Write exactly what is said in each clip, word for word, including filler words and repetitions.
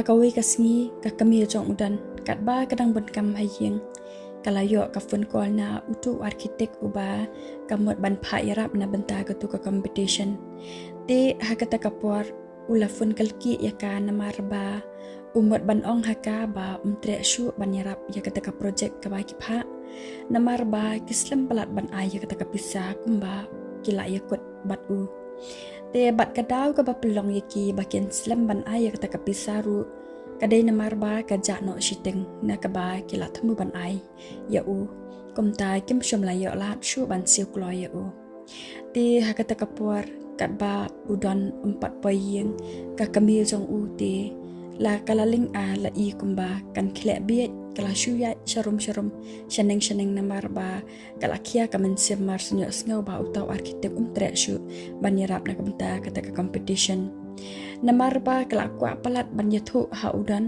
Ha kawei ka sngi ka kmie jong u Don katba ka dang bun kam ha ïing, ka la ïoh ka phone call na utu u architect uba ka mut ban phah ïarap na bynta katu ka competition. Te ha kata ka por u la phone kylki ïa ka namar ba u mut ban ong ha ka ba um treh shuh ban ïarap ïa kata ka project kaba ki phah, namar ba ki slem palat ban ai ïa kata ka pisa kumba ki la ïakut bad u. Te bad ka daw kaba pynlong ïa ki ba kin slem ban ai ïa kata ka pisa ruh, ka dei namar ba ka jah noh shiteng na kaba ki la thmu ban ai ïa u. Kumta kim shym la ïoh lad shuh ban siew kloi ïa u. Te ha kata ka por katba u Don um pat poi ïing, ka kmie jong u te la ka la ling a la i kumba kan khleh bieit, ka la shu ïaid sharum sharum, shaneng shaneng namar ba ka la khia ka mynsiem mar shu ïohsngew ba uta u architect um treh shuh ban ïarap na ka bynta kata ka competition. Namar ba ka la kwah palat ban ïathuh ha u Don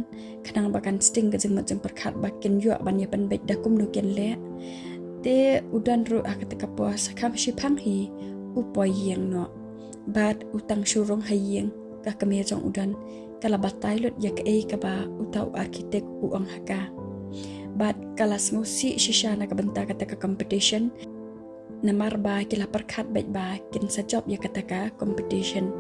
khnang ba kan sting ka jingmut jingpyrkhat ba kin ïoh ban ïapynbeit da kumno kin leh. Te u Don ruh ha kata ka por sa kham shiphang hi u poi ïing noh. Bad u tang shu rung ha ïing, ka kmie jong u Don ka la batai lut ïa kaei kaba uta u architect u ong ha ka. Bad ka la sngewsih shisha na ka bynta kata ka competition, namar ba ki la pyrkhat beit ba kin sa jop ïa kata ka competition.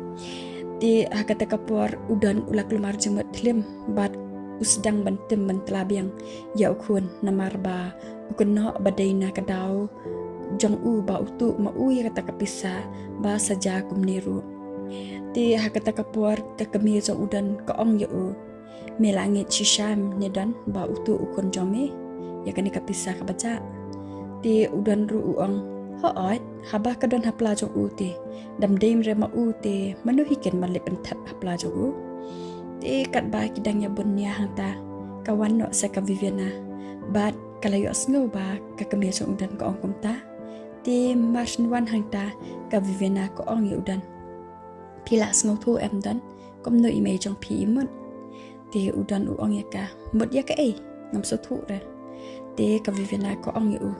Te ha kata ka por u Don u la kulmar jingmut thlim bad u sdang ban tim ban tla biang ïa u khun namar ba u kynnoh ba dei na ka daw jong u ba u tuh ma u ïa kata ka pisa ba sa jia kumne ruh. Te ha kata ka por ka kmie jong u Don ka ong ïa u, me la ngeit shisha em ne Don ba u tuh u khun jong me ïa kane ka pisa kaba jah? Te u Don ruh u ong, hooid, haba ka don ha pla jong u te, dam dei re ma u te mano hi kin ban leit pynthat ha pla jong u? Te katba ki dang ïa bun nia hangta ka wan noh sa ka Viviana bad ka la ïohsngew ba ka kmie jong u Don ka ong kumta. Te mar shu wan hangta ka Viviana ka ong ïa u Don, phi la sngewthuh em Don, kumno i mei jong phi i mut? Te u Don u ong ïa ka, mut ïa kaei, ngam sngewthuh re. Te ka Viviana ka ong ïa u,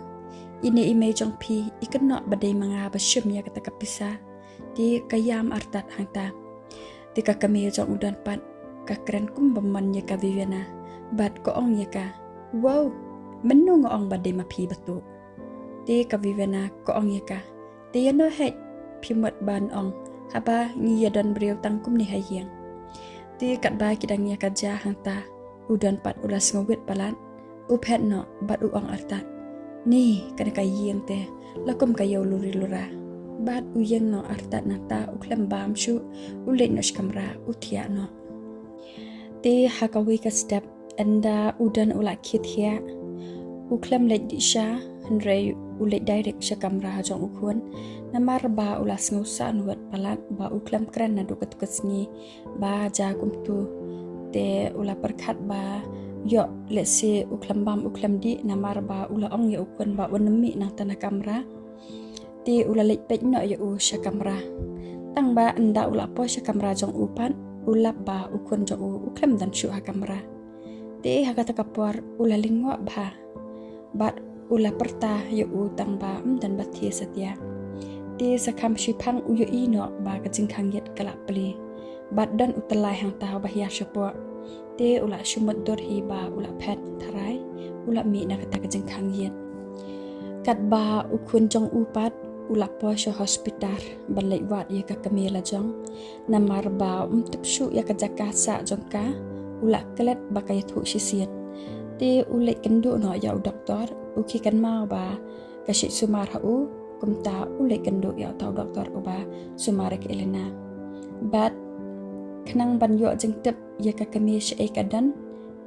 ine i mei jong phi i kynnoh ba dei ma nga ba shim ïa kata ka pisa. Te ka ïam artat hangta. Te ka kmie jong u Don pat ka kren kumba mon ïa ka Viviana bad ka ong ïa ka, wow, mynno nga ong ba dei ma phi ba tuh? Te ka Viviana ka ong ïa ka, te ïano hei phi mut ban ong, haba ngi ïa don briew tang kumne ha ïing? Te katba ki dang ïa ka jia hangta u Don pat u la sngewwit palat, u phet noh bad u ong artat, ni kane ka ïing te la kum ka ïew luri lura. Bad u ïeng noh artat nangta u khlem bam shuh, u leit noh sha kamra u thiah noh. Te ha kawei ka step ynda u Don u la khie thiah, u khlem leit dih sha, hynrei u leit direct sha kamra ha jong u khun. Namar ba u la sngewsah nuwat palat ba u khlem kren naduh katu ka sngi ba jia kumtu. Te u la pyrkhat ba ïoh lehse u khlem bam u khlem dih namar ba u la ong ïa u khun ba un ym mih nangta na kamra. Te u la leit peit noh ïa u sha kamra. Tang ba ynda u la poi sha kamra jong u pat u lap ba u khun jong u u khlem don shuh ha kamra. Te ha kata ka por u la lyngngoh bha bad u la pyrta ïa u tang ba ym don ba thiah satia. Te sa kham shiphang u ïohi noh ba ka jingkhang ïit ka la plie bad don u tyllai hangta ba hiar shapoh. Te u la shu mutdur hi ba u la phet tharai u la mih na kata ka jingkhang ïit. Katba u khun jong u pat u la poi sha hospital ban leit wad ïa ka kmie la jong. Namar ba um tip shuh ïa ka jaka sah jong ka, u la klet ba ka ïathuh shisien. Te u leit kynduh noh ïa u doktor, u khie kynmaw ba ka shait sumar ha u, kumta u leit kynduh ïa uta u doktor uba sumar ïa ka Elena. Bad khnang ban ïoh jingtip ïa ka kmie shaei ka don,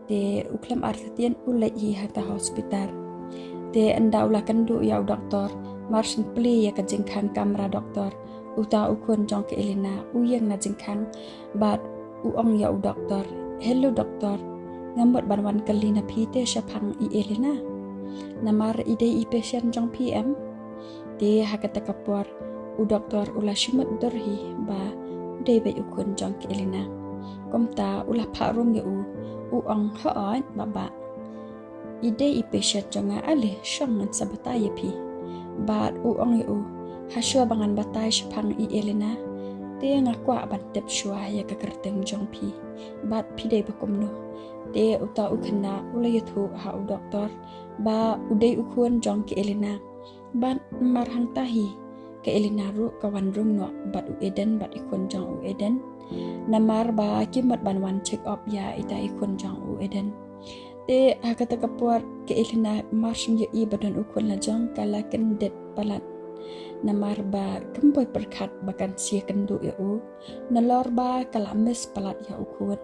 te u khlem artatien u leit hi ha ta hospital. Te ynda u la kynduh ïa u doktor, mar shu plie ïa ka jingkhang kamra doktor, uta u khun jong ka Elena u ïeng na jingkhang bad u ong ïa u doktor, hello doktor, nga mut ban wan kylli na phi te shaphang i Elena. Namar i dei i patient jong phi em? Te ha kata ka por u doktor u la shu mutdur hi ba u dei beit u khun jong ka Elena. Kumta u la phah rung ïa u, u ong, hooid baba, i dei i patient jong nga, ale shong ngan sa batai ïa phi. Bad u ong ïa u, hashwa ba ngan batai shaphang i Elena, Te nga kwah ban tip shuwa ïa ka kyrteng jong phi bad phi dei ba kumno. Te uta u khynnah u la ïathuh ha u doktor ba u dei u khun jong ka Elena. Bad mar hangta hi ka Elena ruh ka wan rung noh bad u Eden bad i khun jong u Eden. Namar ba ki mut ban wan check up ïa ita i khun jong u Eden. Te ha kata ka por ka Elena mar shu ïohi ba don u khun la jong ka la kyndit palat. Namar ba kam poi pyrkhat ba kan sa ïakynduh ïa u. Nalor ba ka la miss palat ïa u khun.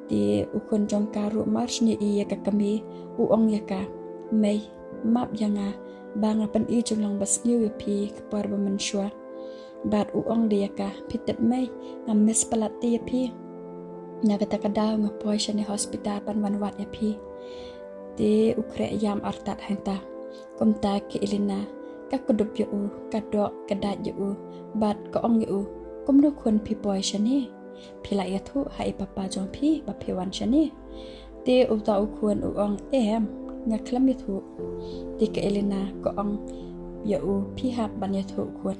Te u khun jong ka ruh mar shu ïohi ïa ka kmie u ong ïa ka, mei, map ïa nga ba nga pyni jong long ba sniew ïa phi ka por ba mynshuwa. Bad u ong de ïa ka, phi tip mei, nga miss palat te ïa phi. Na kata ka daw nga poi shane hospital ban wan wad ïa phi. Te u khreh ïam artat hangta. Kumta ka Elena ka kdup ïa u, ka doh ka dait ïa u bad ka ong ïa u, kumno khun phi poi shane? Phi la ïathuh ha i papa jong phi ba phi wan shane? Te uta u khun u ong, em, nga khlem ïathuh. Te ka Elena ka ong ïa u, phi hap ban ïathuh khun.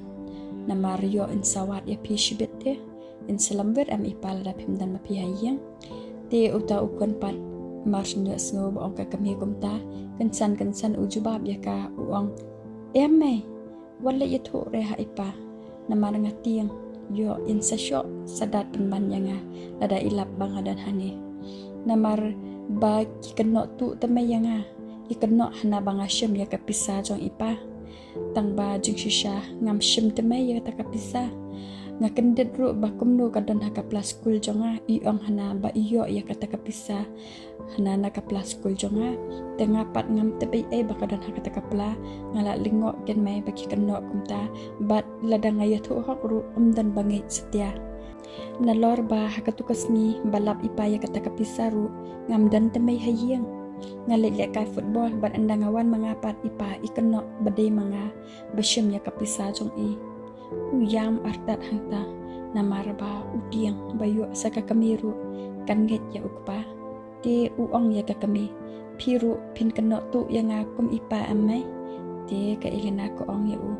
Namar ïoh in sa wad ïa phi shibit te. In sa lamwir em i pa lada phim don ma phi ha ïing. Te uta u khun pat mar shu ïohsngew ba ong ka kmie kumta, kynsan kynsan u jubab ïa ka u ong, em mei, wat leit ïathuh re ha i pa. Namar nga tieng ïoh in sa shoh sa dat pynban ïa nga lada i lap ba nga don hangne. Namar ba ki kynnoh tuh te mei ïa nga, ki kynnoh hana ba nga shim ïa ka pisa jong i pa. Tang ba jingshisha ngam shim te mei ïa kata ka pisa. Nga kyndit ruh ba kumno ka don ha ka pla skul jong nga, i ong hana ba i ïoh ïa kata ka pisa. Hana na ka pla skul jong nga. Te nga pat ngam tip ei ei ba ka don ha kata ka pla. Nga la lyngngoh ken mei ba ki kynnoh kumta. Bad lada nga ïathuh hok ruh ym don ba ngeit satia. Nalor ba ha katu ka sngi ba lap i pa ïa kata ka pisa ruh ngam don te mei ha ïing. Nga leit lehkai football bad ynda nga wan ma nga pat i pa i kynnoh ba dei ma nga ba shim ïa ka pisa jong i. U ïam artat hangta namar ba u tieng ba ïoh sa ka kmie ruh kan ngeit ïa u kpa. Te u ong ïa ka kmie, phi ruh phin kynnoh tuh ïa nga kum i pa em mei? Te ka Elena ka ong ïa u,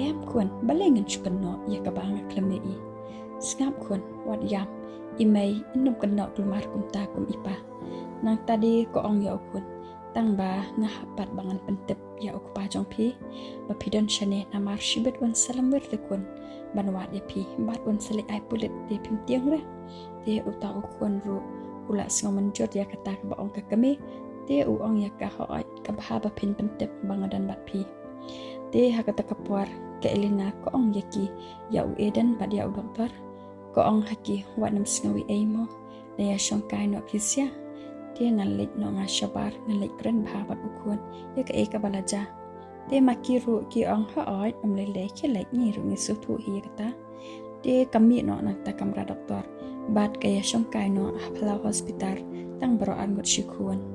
em khun, balei ngan shu kynnoh ïa kaba nga khlem ïa i? Sngap khun, wat ïam, i mei in ym kynnoh kulmar kumta kum i pa. Nangta de ka ong ïa u khun, tang ba nga hap pat ba ngan pyntip ïa u kpa jong phi ba phi don shane, namar shibit un sa lamwir te khun ban wad ïa phi bad un sa leit ai pulit te phim tieng re. Te uta u khun ruh u la sngew mynjur ïa kata kaba ong ka kmie. Te u ong ïa ka, hooid, ka bha ba phin pyntip ba nga don bad phi. Te ha kata ka por ka Elena ka ong ïa ki, ïa u Eden bad ïa u doktor. Ka ong ha ki, wat nym sngew ei ei mo, da ïa shongkai noh ki sha. Te ngan leit noh nga shabar, ngan leit kren bha bad u khun ïa kaei kaba la jia. Te ma ki ruh ki ong, hooid, ym lei lei, khie leit, ngi ruh ngi sngewthuh hi ïa kata. Te ka mih noh na kata ka kamra doktor bad ka ïa shongkai noh ha Palau Hospital tang baroh arngut shi khun.